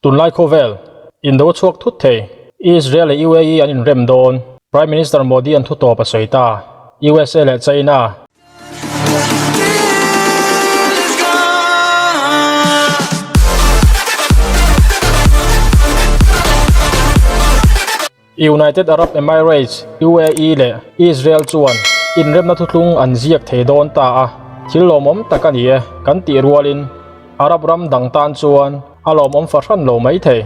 Tunlai khawvel, indo a chhuak thut thei. Israel leh UAE an inrem dawn. Prime Minister Modi an thutawp a sawi ta. USA leh China. United Arab Emirates, UAE, leh Israel chuan inremna thuthlung an ziak thei dawn ta a, thil lawmawm tak a ni e kan tih rualin Arab ram dang tan chuan a lawmawm fahran lo mai thei.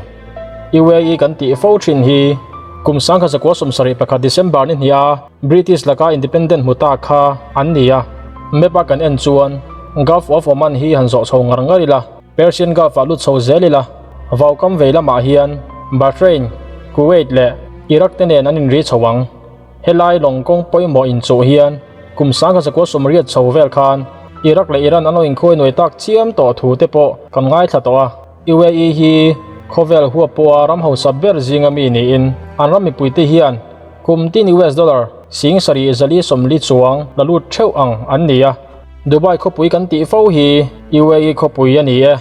UAE kan tih fo thin hi kum 1971 December ni hnih a British laka independent hmu ta kha an ni a, map a kan en chuan Gulf of Oman hi han zawh chho ngar ngar ila, Persian Gulf ah lut chho zel ila, vaukam vei lamah hian Bahrain, Kuwait leh Iraq te nen an inri chho ang. Helai lawng kawng pawimawh inchuh hian kum 1980 chho vel khan Iraq leh Iran an lo inkhuai nuai tak chiam tawh thu te pawh kan ngaithla tawh a. UAE hi khawvel huap pawha ram hausa ber zinga mi niin an ram mipuite hian kum tin US dollar 7440 chuang la lut theuh ang an ni a. Dubai khawpui kan tih fo hi UAE khawpui a ni e.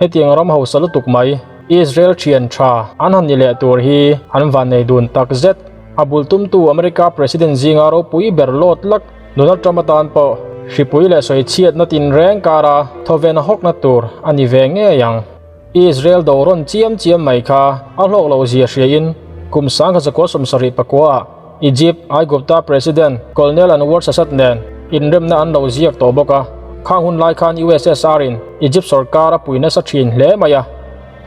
Hetiang ram hausa lutuk mai, Israel thian tha an han ni leh tur hi an vannei dun tak zet. A bul tumtu America President zinga ropui ber lawt lak Donald Trump atan pawh hripui leh sawichhiatna tinreng kara thawven hawkna tur a ni ve ngei ang. Israel do rawn chiam chiam mai kha a hlawk loh zia hriain kum 1979 ah Egypt, Aigupta President Colonel Anwar Sadat nen inremna an lo ziak tawh bawk a. Khang hun lai khan USSR in Egypt sorkar a pui nasa thin hle mai a.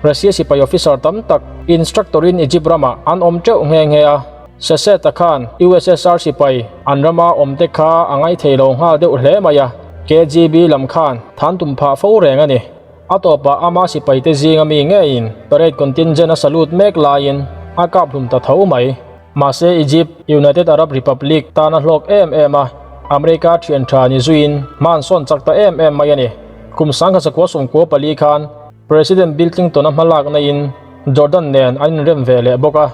Russia sipai officer tam tak instructor in Egypt ramah an awm teuh nghe nghe a. Sadat-a khan USSR sipai an rama awm te kha a ngaithei lo nghal deuh hle mai a. KGB lam khan than tum phah fo reng a ni. A tawpah ama sipaite zinga mi ngeiin parade contingent a salute mek laiin a kap hlum ta tho mai. Mahse Egypt, United Arab Republic, tan a hlawk em em a, America thian tha ni zuiin hma an sawn chak ta em em mai a ni. Kum 1994 khan President Bill Clinton-a hmalakna in Jordan nen an inrem ve leh bawk a.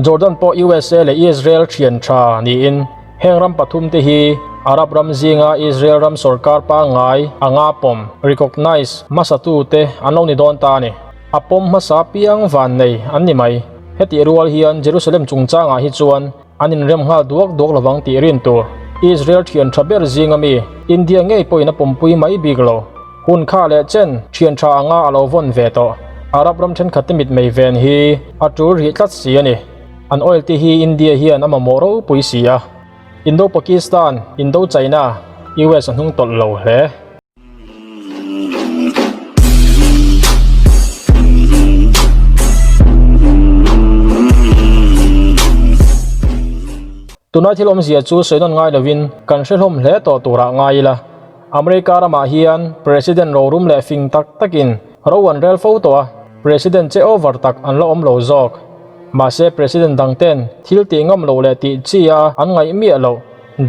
Jordan pawh USA leh Israel thian tha niin heng ram pathum te hi Arab ram zinga Israel ram sorkar pangngai anga pawm, recognize, hmasatu te an lo ni dawn ta a ni. A pawm hmasa piang van nei an ni mai. Hetih rual hian Jerusalem chungchangah hi chuan an inrem nghal duak duak lovang tih rin tur. Israel thian tha ber zinga mi India ngei pawhin a pawmpui mai bik lo. Hun kha leh chen thian tha anga a lo vawn ve tawh. Arab ram thenkhat te mitmei ven hi a tul rih tlat si a ni. An oil te hi India hian a mamawh ropui si a. Indo-Pakistan, Indo-China, US a hnung tawlh lo hle. Tunlai thil awmzia chu sawi nawn ngai lovin kan hre hlawm hle tawh turah ngai ila. America ramah hian President rorum leh fing tak takin ro an rel fo tawh a, President che over tak an la awm lo zawk. Mahse President dangten thil tih ngam loh leh tih chi a an ngaih miah loh.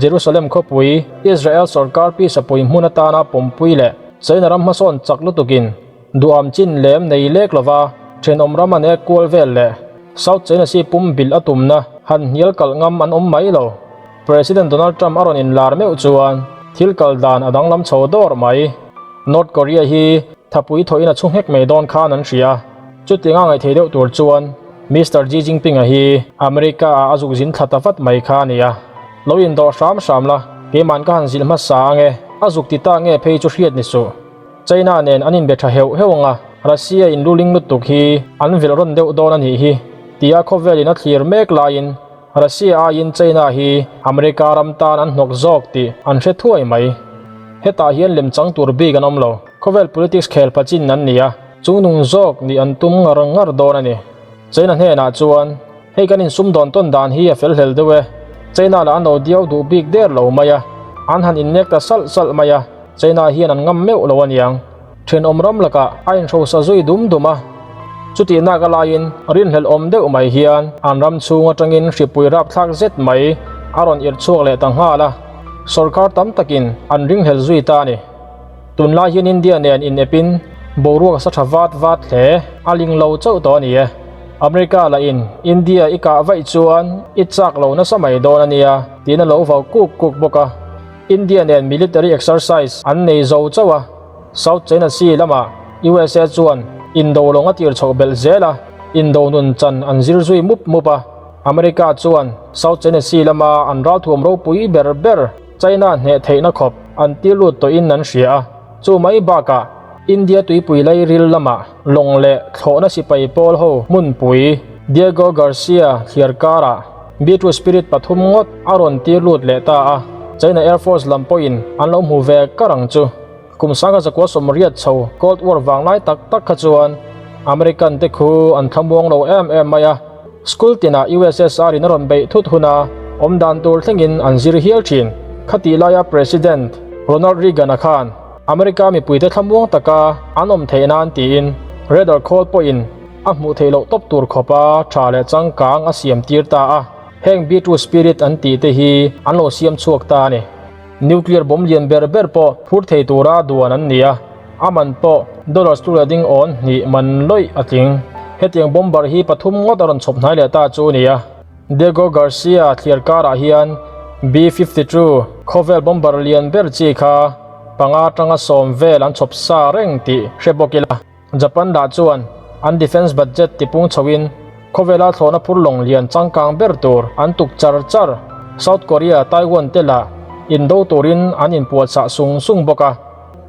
Jerusalem khawpui, Israel sorkar pisapui hmun atana pawmpui leh China ram hmasawn chak lutukin duham chin lem nei lek lova thenawm ram an ek kual vel leh South China Sea pum bilh a tumna han hnial kalh ngam an awm mai lo. President Donald Trump a rawn inlar meuh chuan thil kal dan a danglam chho dawr mai. North Korea hi thapui thawhin a chhu nghek mai dawn khan an hria. Chutianga ngaihthei deuh tur chuan Mister Xi Jinping-a hi America-ah a zuk zin thla ta vat mai kha a ni a. Lo indawh hram hram la, keiman ka han zilh hmasa ang e, a zuk ti ta nge phei chu hriat ni suh. China nen an inbe tha heuh heuh ang a, Russia in luling lutuk hi an vilh rawn deuh dawn a nih hi, tia khawvelin a thlir mek laiin Russia aiin China hi America ram tan an hnawk zawk tih an hre thuai mai. Hetah hian lemchang tur bik an awm lo, khawvel politics khel pachin an ni a. Chungnung zawk nih an tum ngar ngar dawn a ni. China hnenah chuan, Hei kan insumdawn tawn dan hi a fel hlel deuh e. China lah an lo diau duh bik der lo mai a. An han innek ta salh salh mai a, China hian an ngam meuh lo aniang. Thenawm ram lakah a inhrosa zui dum dum a. Chutih nak a laiin rinhlelh awm deuh mai hian an ram chhung atangin hripui rapthlak zet mai a rawn irh chhuak leh ta nghal a. Sorkar tam takin an ringhlel zui ta a ni. Tunlai hian India nen inepin boruak a sa tha vat vat hle, a ling lo chauh tawh a ni e. America lah in India i kah vaih chuan i chak lo nasa mai dawn a nia tiin a lo vau kuk kuk bawk a. India nen military exercise an nei zo chauh a, South China Sea lamah USA chuan Indo lawng a tir chhoh belh zel a, indo nun chan an zir zui mup mup a. America chuan South China Sea lama an ralthuam ropui ber ber China hneh theihna khawp an tir lut tawhin an hria a. Chu mai bakah India tuipui lairil lamah lawng leh thlawhna sipai pawl ho hmunpui Diego Garcia thliar karah B-2 Spirit pathum ngawt a rawn tir lut leh ta a, China Air Force lam pawhin an lo hmu ve kar ang chu. Kum sanga zakua 80 chho Cold War vanglai tak tak kha chuan American te khu an thlamuang lo em em mai a, school tinah USSR in a rawn beih thut huna awm dan tur thlengin an zir hial thin. Khatih laia President Ronald Reagan-a khan America mipuite thlamuang taka an awm theih nan tiin radar khawl pawhin a hmuh theih loh tawp tur khawpa tha leh changkang a siam tir ta a, heng B-2 Spirit an tih te hi an lo siam chhuak ta a ni. Nuclear bomb lian ber ber pawh phur thei tura duan an ni a, a man pawh dollars tu leh ding awn hnih man lawih a tling. Hetiang bomber hi pathum ngawt a rawn chhawp hnai leh ta chu a ni a. Diego Garcia thliar karah hian B-52 khawvel bomber lian ber chi kha panga atanga 10 vel an chhawp sa reng tih hre bawk ila. Japan dah chuan an defence budget tipung chhoin khawvela thlawhna phur lawng lian changkang ber tur an tuk char char. South Korea, Taiwan te lah indo turin an inpuahchah sung sung bawk a.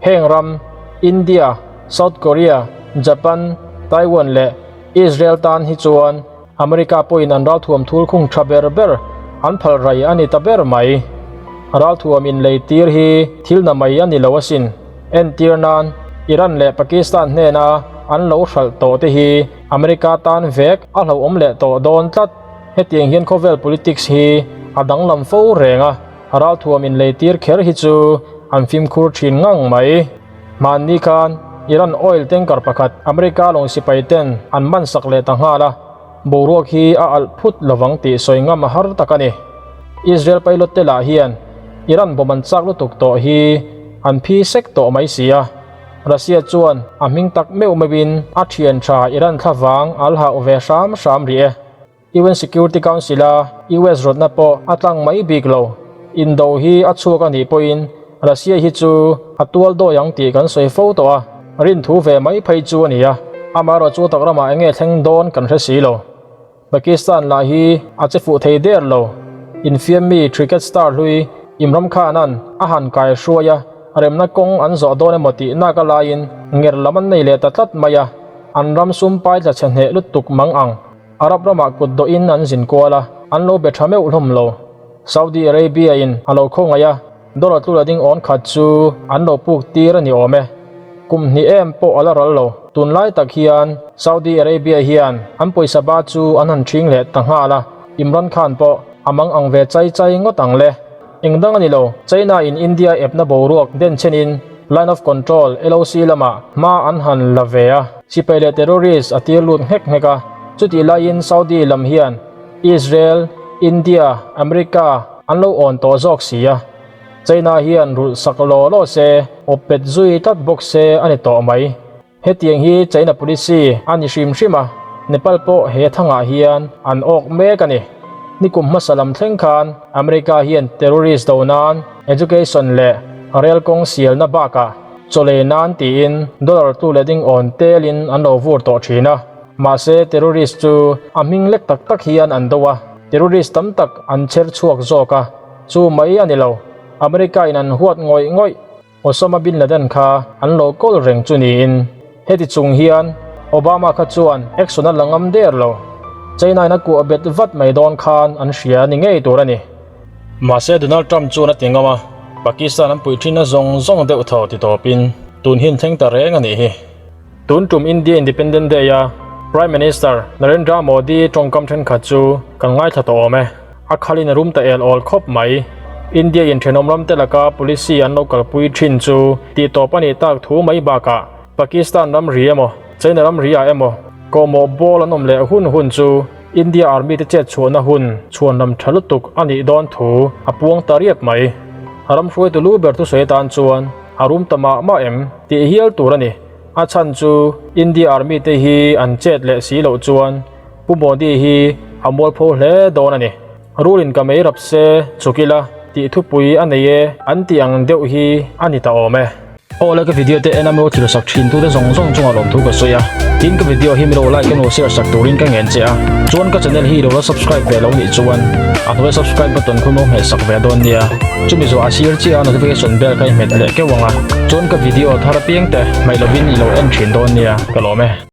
Heng ram, India, South Korea, Japan, Taiwan leh Israel tan hi chuan America pawhin an ralthuam thul khung tha ber ber an phal rai a ni ta ber mai. Ralthuam inlei tir hi thil na mai a ni lo asin. Entir nan, Iran leh Pakistan hnena an lo hralh tawh te hi America tan vek a hlauhawm leh tawh dawn tlat. Hetiang hian khawvel politics hi a danglam fo reng a, ralthuam inlei tir kher hi chu an fimkhur thin ngang mai. Hmanni khan Iran oil tanker pakhat America lawng sipai ten an man sak leh ta nghal a, boruak hi a alh phut lovang tih sawi ngam a har tak a ni. Israel pilot te lah hian Iran bomb an chak lutuk tawh hi an phi sek tawh mai si a, Russia chuan a hming tak meuh meuhin a thian tha Iran thlavang a lhauh ve hram hram rih e. UN Security Council a US rawtna pawh a tlang mai bik lo. Indo hi a chhuak a nih pawhin Russia hi chu a tual dawi ang tih kan sawi fo tawh a, rinthu ve mai phei chu a ni a, amaherawh chu tak ramah enge thleng dawn kan hre si lo. Pakistan lah hi a che fuh thei der lo. Infiam mi cricket star hlui Imran Khan-a'n a han kai hruai a, remna kawng an zawh dawn emaw tih nak a laiin nger lam an nei leh ta tlat mai a, an ram sum pai tla chhe hneh lutuk mang ang. Arab ramah kut dawhin an zin kual a, an lo be tha meuh hlawm lo. Saudi Arabia in a lo khawngaih a, dollar tlula ding awn khat chu an lo puk tir a ni awm e. Kum hnih em pawh a la ral lo. Tunlai tak hian Saudi Arabia hian an pawisa ba chu an han ṭhing leh ta nghal a, Imran Khan pawh a mang ang ve chai chai ngawt ang le. Eng dang a ni lo, China in India epna boruak den chenin Line of Control, LOC, lamah hma an han la ve a, sipai leh terrorist a tir lut nghek nghek a, chutih laiin Saudi lam hian Israel, India, America an lo awn tawh zawk si a, China hian rulh sak law law se, awp pet zui tlat bawk se a ni tawh mai. Hetiang hi China policy a ni hrim hrim a, Nepal pawh he thangah hian an awk mek a ni. Nikum hmasa lam thleng khan America hian terrorist do nan education leh rel kawng sialna bakah chawlei nan tiin dollar tu leh ding awn telin an lo vur tawh thin a. Mahse terrorist chu a hming lek tak tak hian an do a, terrorist tam tak an chher chhuak zawk a, chu mai a ni lo. America in an huat ngawih ngawih. Osama bin Laden kha an lo kawl reng chu niin heti chung hian Obama kha chuan action a la ngam der lo. China in a kuah bet vat mai dawn khan an hria ni ngei tur a ni. Mahse Donald Trump chuan a ti ngam a, Pakistan an puih thin a zawng zawng deuh thaw ti tawpin tun hin thleng ta reng a nih hi. Tun tum India Independent Day a Prime Minister Narendra Modi tawngkam thenkhat chu kan ngaithla tawh awm e. A khalin a rum ta el awl khawp mai. India in thenawm ram te laka policy an lo kalpui thin chu tih tawp a nih tak thu mai bakah Pakistan ram ri emaw China ram ri ah emaw kawhmawh ball an awm leh hun hun chu India Army te chet chhuahna hun chhuanlam tha lutuk a nih dawn thu a puang ta riap mai. Ram hruaitu lu ber thusawi atan chuan a rum ta mah mah em tih hial tur a ni. A chhan chu India Army te hi an chet leh si loh chuan Pu Modi hi a mualpho hle dawn a ni. Rulin ka mei rap se chuk ila tih thupui a nei e an tih ang deuh hi a ni ta awm e. Aw le ka video te en a milo thil sak thin tute zawng zawng chungah lawmthu ka sawi a, tin ka video hi milo like emaw share sak turin ka ngen che a, chuan ka channel hi ilo la subscribe ve lo nih chuan a hnuaia subscribe button khu milo hmeh sak ve dawn nia, chumi zawh a sir chiah a notification bell kha i hmet leh keuh ang a, chuan ka video thar apiang te hmaih lovin ilo en thin dawn nia ka lawm e.